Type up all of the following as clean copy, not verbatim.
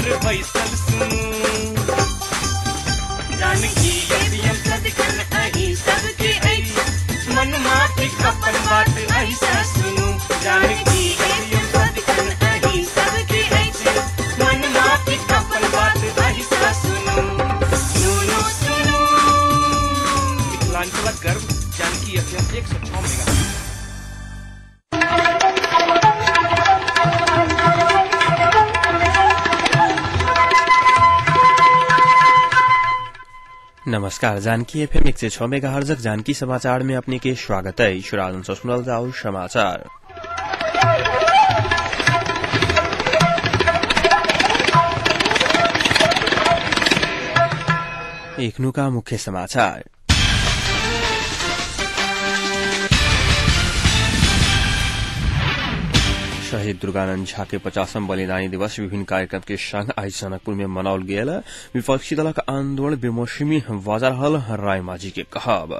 घर बैसल सुनू। जानकी एफएम सदिखन अहीं सबके अछि, मन माफिक अपन बात अहीं सुनू। जानकी एफएम सदिखन अहीं सबके अछि, मन माफिक अपन बात अहीं सुनू। सुनू सुनू मिथिलांचलक गर्व जानकी एफएम 106 मेगा। नमस्कार, जानकी एफएम 106 मेगाहर्जक जानकी समाचार में अपने के स्वागत है। सुनल जाओ समाचार। एखनुका मुख्य समाचार। शहीद दुर्गानंद झा के 50वां बलिदानी दिवस विभिन्न कार्यक्रम के संग आज जनकपुर में मनाओल गेल। विपक्षी दलक आंदोलन बेमौसमी बाजा रहल रायमाझी के कहब।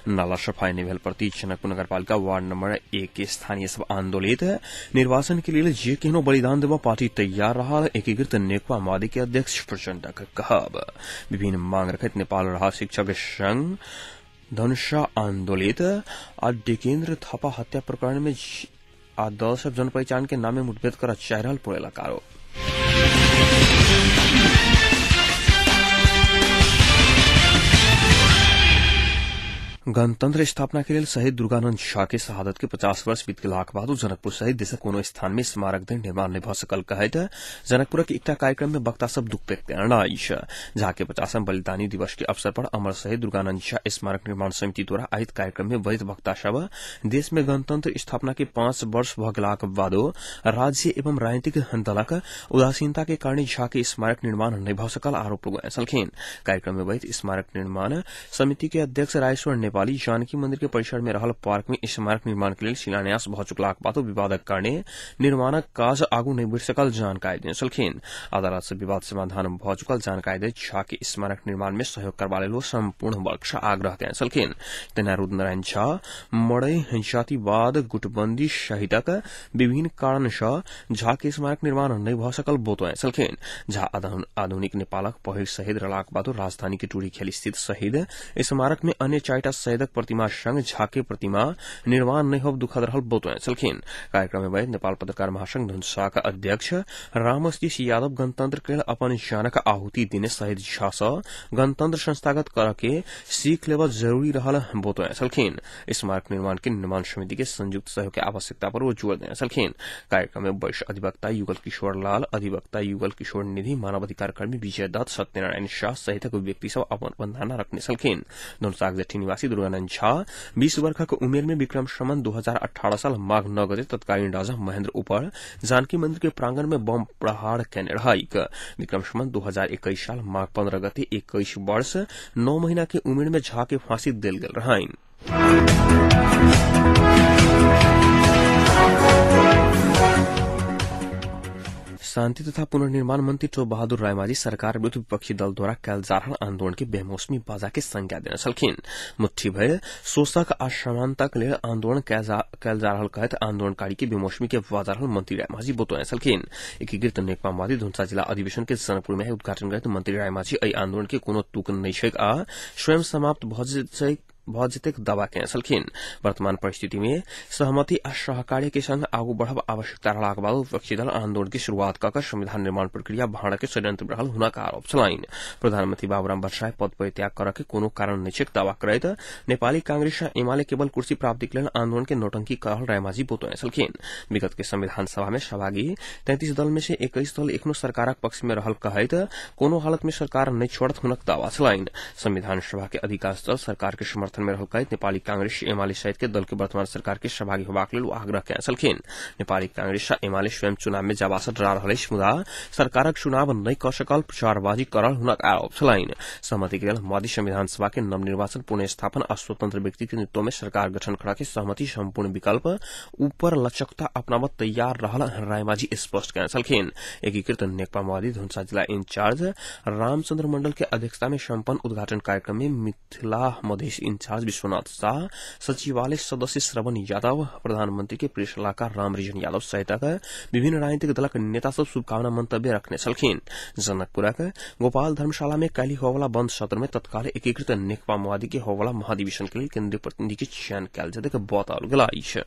नाला सफाई नहि भेल प्रति जनकपुर नगरपालिका वार्ड नंबर 1 के स्थानीय सब आंदोलित। निर्वाचन के लिए जे केहनो बलिदान देबा पार्टी तैयार रहल एकीकृत नेकपा माओवादी के अध्यक्ष प्रचण्डक कहब। विभिन्न मांग रखैत नेपाल रहा शिक्षक संघ धनुषा आंदोलित। आ डिकेन्द्र थापा हत्या प्रकरण में आ दल सब जन पहिचान के नामे मुठभेड़ कर चाहि रहल पुरेलक आरोप। गणतंत्र स्थापना के लिए शहीद दुर्गानंद झा के शहादत के 50 वर्ष बीत गेलाक बाद जनकपुर सहित देशक कोनो स्थान में स्मारक धरि निर्माण नहि भ सकल कहैत जनकपुरक एकटा कार्यक्रम में वक्ता सब दुख व्यक्त कयलनि अछि। झा के 50वां बलिदानी दिवस के अवसर पर अमर शहीद दुर्गानंद झा स्मारक निर्माण समिति द्वारा आयोजित कार्यक्रम में वरिष्ठ वक्ता सब देश में गणतंत्र स्थापना के 5 वर्ष भ गेलाक बादो राज्य एवं राजनीतिक दलक उदासीनता के कारण झा के स्मारक निर्माण नहि भ सकल आरोप लगौने छलखिन। कार्यक्रम में वरिष्ठ स्मारक निर्माण समिति के अध्यक्ष राजेश्वर नेपाली जानकी मंदिर के परिसर में रहल पार्क में स्मारक निर्माण के लेल शिलान्यास भ चुकलाक बादो विवादक कारणे निर्माणक काज आगू नहि बढ़ि सकल जानकारी देने छलखिन। अदालत से विवाद समाधान भ चुकल जानकारी दैत झा के स्मारक निर्माण में सहयोग करबा लेल सम्पूर्ण वर्ग सँ आग्रह कयने छलखिन। तहिना रुद्रनारायण झा मड़ई जातिवाद गुटबंदी सहितक विभिन्न कारण सँ झा के स्मारक निर्माण नहि भ सकल बतौने छलखिन। झा आधुनिक नेपालक पहिल शहीद रहलाक बादो राजधानी के टुरीखेल स्थित शहीद स्मारक में अन्य 4टा शहीदक प्रतिमा संग झा के प्रतिमा निर्माण नहि होब दुखद रहल बतौने छलखिन। कार्यक्रम में नेपाल पत्रकार महासंघ धनुषाक अध्यक्ष रामश्री यादव गणतंत्र के लेल अपन जानक आहुति देने शहीद झा सँ गणतंत्र संस्थागत करऽ के सीख लेबऽ जरूरी रहल बतौने छलखिन। स्मारक निर्माण के निर्माण समिति के संयुक्त सहयोग के आवश्यकता पर ओ जोर देने छलखिन। कार्यक्रम में वरिष्ठ अधिवक्ता युगल किशोर लाल, अधिवक्ता युगल किशोर निधि, मानवाधिकार कर्मी विजय दत्त, सत्यनारायण शाह सहितक व्यक्ति सब अपन अपन धारणा रखने छलखिन। धनुषाक जेठी निवासी दुर्गानंद झा 20 वर्षक उमेर में विक्रम संवत 2018 साल माघ 9 गते तत्कालीन राजा महेंद्र ऊपर जानकी मंदिर के प्रांगण में बम प्रहार केने रहैक। विक्रम संवत 2021 साल माघ 15 गते 21 वर्ष 9 महीना के उमेर में झा के फांसी देल गेल रहनि। शांति तथा पुनर्निर्माण मंत्री टोप बहादुर रायमाझी सरकार विरुद्ध विपक्षी दल द्वारा कैल जा रहल आंदोलन के बेमौसमी बाजा के संज्ञा देने छलखिन। मुट्ठी भरि शोषक आ समानताक लेल आंदोलन कैल जा रहल कहैत आंदोलनकारी के बेमौसमी के बाजा रहल मंत्री रायमाझी बतौने छलखिन। एकीकृत नेकपा माओवादी धनुषा जिला अधिवेशन के जनकपुर में उद्घाटन करैत मंत्री रायमाझी एहि आंदोलन के कोनो तुक नहि छैक आ स्वयं समाप्त भ जेतैक दावा केने छलखिन। वर्तमान परिस्थिति में सहमति आ सहकार्य के संग आगू बढ़ब आवश्यकता रहलाक बाद विपक्षी दल आंदोलन के शुरूआत क क संविधान निर्माण प्रक्रिया भाँड़ के षड्यंत्र रहल हुनक आरोप छलनि। प्रधानमंत्री बाबूराम भट्टराई पद परित्याग करऽ के कोनो कारण नहि छैक दावा करैत नेपाली कांग्रेस आ एमाले केवल कुर्सी प्राप्ति के लेल आंदोलन के नौटंकी क रहल रायमाझी बतौने छलखिन। विगत के संविधान सभा में सहभागी 33 दल में से 21 दल एखनो सरकारक पक्ष में रहल कहैत कोनो हालत में सरकार नहि छोड़त हुनक दावा छलनि। संविधान सभा के अधिकांश दल सरकार के समर्थन में रहल कहैत नेपाली कांग्रेस एमाले सहित के दल के वर्तमान सरकार के सहभागी होबाक लेल आग्रह कयने छलखिन। नेपाली कांग्रेस आ एमाले स्वयं चुनाव में जाबा सँ डरा रहल अछि मुदा सरकारक चुनाव नहि क सकल प्रचारबाजी करल हुनक आरोप छलनि। सहमति के लेल माओवादी संविधान सभा के नवनिर्वाचन पुनर्स्थापन आ स्वतंत्र व्यक्ति के नेतृत्व में सरकार गठन करा के सहमति सम्पूर्ण विकल्प ऊपर लचकता अपनाबऽ तैयार रहल रायमाझी स्पष्ट कयने छलखिन। एकीकृत नेकपा माओवादी धनुषा जिला इंचार्ज रामचंद्र मंडल के अध्यक्षता में सम्पन्न उद्घाटन कार्यक्रम में मिथिला मधेश इंचार्ज इंचार्ज विश्वनाथ शाह, सचिवालय सदस्य श्रवण यादव, प्रधानमंत्री के प्रेस सलाहकार रामरिजन यादव सहितक विभिन्न राजनीतिक दलक नेता सब शुभकामना मंतव्य रखने छलखिन। जनकपुरक गोपाल धर्मशाला में काल्हि होवला बंद सत्र में तत्काल एकीकृत नेकपा माओवादी के होवला महाधिवेशन के लेल केन्द्रीय प्रतिनिधि के चयन कयल जेतै बताओल गेल अछि।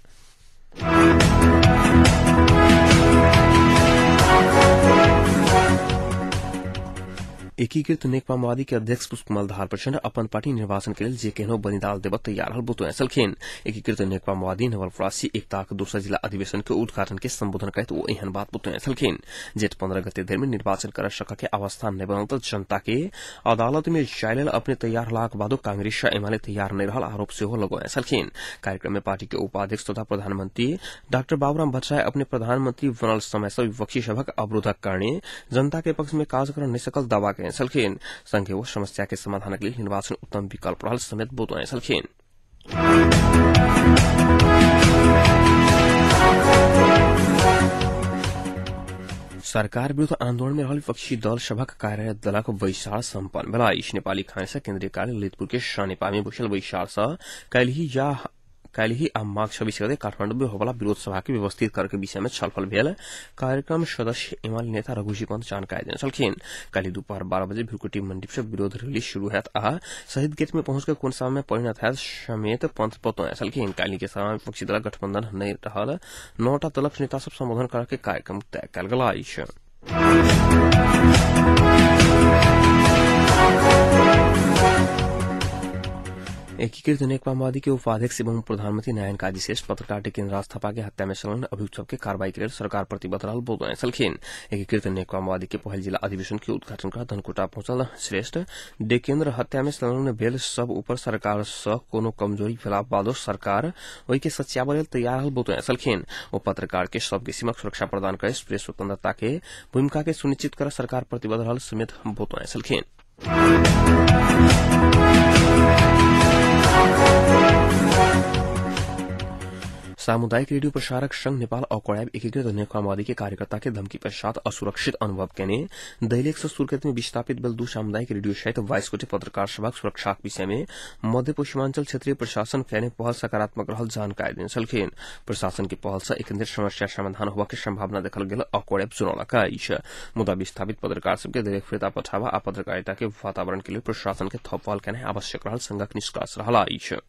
एकीकृत नेकपा माओवादी के अध्यक्ष पुष्पकमल दाहाल प्रचण्ड अपन पार्टी निर्वाचन के लेल जे केहनो बलिदान देबऽ तैयार रहल बतौने छलखिन। एकीकृत नेकपा माओवादी नवलपरासी एकताक दोसर जिला अधिवेशन के उद्घाटन के संबोधन करैत ओ एहन बात बतौने छलखिन। जेठ 15 गते धरि में निर्वाचन कर सकऽ के अवस्था नहि बनल तऽ जनता के अदालत में जाय लेल अपने तैयार रहलाक बादो कांग्रेस आ एमाले तैयार नहि रहल आरोप सेहो लगौने छलखिन। कार्यक्रम में पार्टी के उपाध्यक्ष तथा प्रधानमंत्री डाक्टर बाबूराम भट्टराई अपने प्रधानमंत्री बनल समय सँ विपक्षी सभक अवरोधक कारणे जनता के पक्ष में काज कर नहि सकल दावा केने छलखिन। संगे ओ समस्या के समाधानक लेल निर्वाचन उत्तम विकल्प रहल समेत बतौने छलखिन। सरकार विरूद्ध आंदोलन में रहल विपक्षी दल सभक कार्य दलक बैसार सम्पन्न भेल अछि। नेपाली कांग्रेस केन्द्रीय कार्यालय ललितपुर के सानेपा में बैसल बैसार सँ काल्हि आ माघ 26 गते काठमाडौँ में होवला विरोध सभा के व्यवस्थित करके विषय में छलफल भेल कार्यक्रम सदस्य एमाले नेता रघुजी पंत जानकारी देने छलखिन। काल्हि दोपहर 12 बजे भ्रुकुटी मंडप से विरोध रैली शुरू हैत आ शहीद गेट में पहुंचकर कोन सभा में परिणत हैत समेत पंत बतौने छलखिन। काल्हि के सभा में विपक्षी दलक गठबंधन नहि रहल 9टा दलक नेता सब संबोधन करके कार्यक्रम तय कयल गेल अछि। एकीकृत नेकपा माओवादी के उपाध्यक्ष एवं प्रधानमंत्री नारायण काजी श्रेष्ठ पत्रकार टेकेन्द्र राज थापा के हत्या में संलग्न अभियुक्त सबके कार्रवाई के लेल सरकार प्रतिबद्ध रहल बतौने छलखिन। एकीकृत नेकपा माओवादी के पहिल जिला अधिवेशन के उद्घाटन कर धनकुटा पहुंचल श्रेष्ठ डेकेन्द्र हत्या में संलग्न भेल सब ऊपर सरकार सँ कोनो कमजोरी भेला बादो सरकार ओहि के सच्याबऽ लेल तैयार रहल बतौने छलखिन। ओ पत्रकार के सब किसिमक सुरक्षा प्रदान करे प्रेस स्वतंत्रता के भूमिका के सुनिश्चित कर सरकार प्रतिबद्ध रहल समेत बतौने छलखिन। सामुदायिक रेडियो प्रसारक संघ नेपाल अकड़ाब एकीकृत नेकपा माओवादी के कार्यकर्ता के धमकी पश्चात असुरक्षित अनुभव केने दैलेख से सुर्खेत में विस्थापित भेल 2 सामुदायिक रेडियो सहित 22 गोटे पत्रकार सभक सुरक्षाक विषय में मध्य पश्चिमांचल क्षेत्रीय प्रशासन केने पहल सकारात्मक रहल जानकारी देने छलखिन। प्रशासन के पहल से एकंदर समस्या समाधान होबा के संभावना देखल गेल अकड़ाब जनौलक अछि। मुदा विस्थापित पत्रकार सबके दैलेख फिर्ता पठाबा आ पत्रकारिता के वातावरण के लेल प्रशासन के थप पहल केने आवश्यक रहल संघक निष्कर्ष रहल अछि।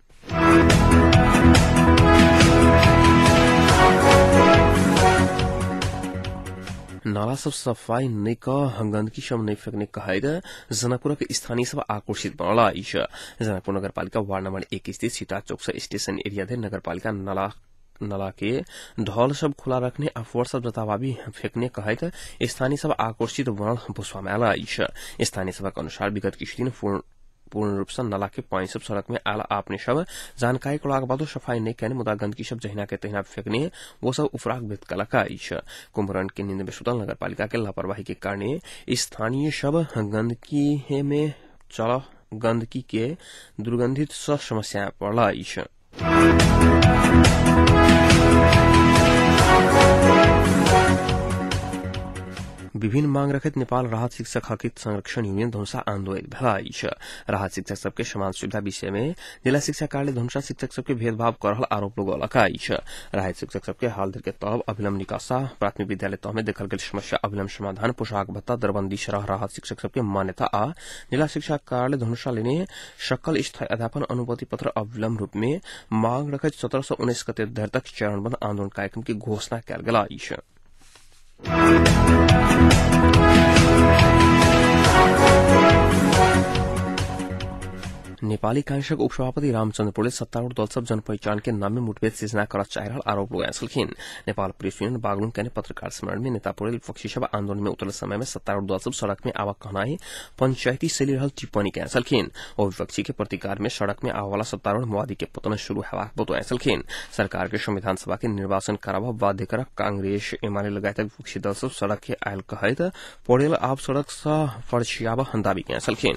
नाला सब सफाई नहि क गंदगी सब नहि फेकने कहैत जनकपुरक स्थानीय सब आक्रोशित बनल अछि। जनकपुर नगरपालिका वार्ड नंबर 1 स्थित सीता चौक से स्टेशन एरिया धरि नगरपालिका नाला के ढल सब खुला रखने आ फोहोर सब जतावाबी फेकने कहैत स्थानीय सब आक्रोशित बनल भुसवा में आयल अछि। स्थानीय सभक अनुसार विगत किछु दिन पूर्ण रूप से नाला के पानी सब सड़क में आयल आपने सब जानकारी करबाक बादो सफाई नहि केने मुदा गंदगी सब जहिना के तहिना फेकने वो सब उफराक व्यक्त कलक अछि। कुंभकर्ण के नींद में सुतल नगरपालिका के लापरवाही के कारण स्थानीय सब गंदगी में चल गंदगी के दुर्गंधित स समस्या पड़ल अछि। विभिन्न मांग रखैत नेपाल राहत शिक्षक हकित संरक्षण यूनियन धनुषा आन्दोलित भेल अछि। राहत शिक्षक सबके समान सुविधा विषय में जिला शिक्षा कार्यालय धनुषा शिक्षक सबके भेदभाव कर रहल आरोप लगौलक अछि। राहत शिक्षक सबके हाल धरि के तलब अविलम्ब निकासा, प्राथमिक विद्यालय तह में देखल गेल समस्या अविलम्ब समाधान, पोशाक भत्ता, दरबंदी सरह राहत शिक्षक सबके मान्यता आ जिला शिक्षा कार्यालय धनुषा लेने सकल स्थायी अध्यापन अनुमति पत्र अविलम्ब रूप में मांग रखैत 17 से 19 गते धरि तक चरणबद्ध आन्दोलन कार्यक्रम के घोषणा कयल गेल अछि। नेपाली कांग्रेसक उपसभापति रामचन्द्र पौडेल सत्तारूढ़ दल सब जनपहिचान के नाम में मुठभेड़ सिर्जना करऽ चाहि रहल आरोप लगाए छलखिन। नेपाल प्रेस यूनियन बागलुङ केने पत्रकार सम्मेलन में नेता पौडेल विपक्षी सब आंदोलन में उतरल समय में सत्तारूढ़ दल सब सड़क में आवक कहनाई पंचायती शैली रहल टिप्पणी केने छलखिन। ओ विपक्षी के प्रतिकार में सड़क में आवाला सत्तारूढ़ माओवादी के पतन शुरू हेबाक बतौने छलखिन। सरकार के संविधान सभा के निर्वाचन कराबऽ बाध्य करक कांग्रेस एमाले लगायतक विपक्षी दल सब सड़क के आयल कहैत पौडेल आब सड़क सँ फर्शियाबऽ दावी केने छलखिन।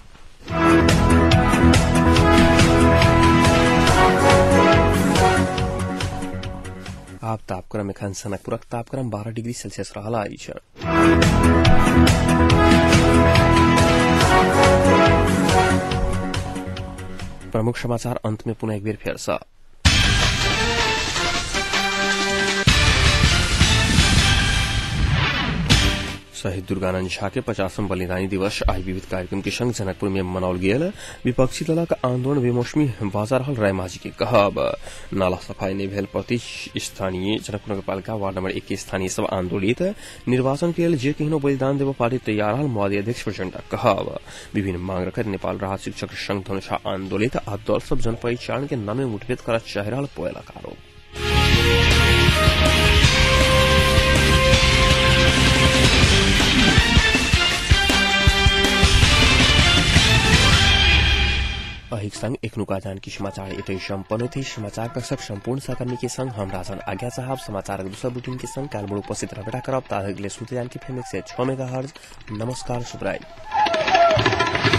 आब तापक्रम एखन सनकपुरक तापक्रम 12 डिग्री सेल्सियस रहल अछि। प्रमुख समाचार अंत में पुनः एक बेर फेर सँ। शहीद दुर्गानंद झा के 50वां बलिदानी दिवस आई विविध कार्यक्रम के संग जनकपुर में मनाओल गेल। विपक्षी दलक आंदोलन बेमौसमी बाजा रहल रायमाझी के कहब। नाला सफाई नहि भेल प्रति स्थानीय जनकपुर नगरपालिका वार्ड नंबर 1 के स्थानीय सब आंदोलित। निर्वाचन के लेल जे केहनो बलिदान देबऽ पार्टी तैयार रहल माओवादी अध्यक्ष प्रचण्ड कहब। विभिन्न मांग रखैत नेपाल राहत शिक्षक संघ धनुषा आंदोलित आ दल सब जनपहिचान के नामे मुठभेद करऽ चाहि रहल पोयलक आरोप। अहिक संग एखनुका जानकी समाचार एतै सम्पन्न होइत। समाचार कक्षक सम्पूर्ण सहकर्मी के संग हम राजन आज्ञा साहब समाचारक दोसर बुलेटिन के संग काल्हि उपस्थित रहबे करब। ताधरि लेल सुनते जानकी FM 106 megahertz. नमस्कार, शुभरात्रि।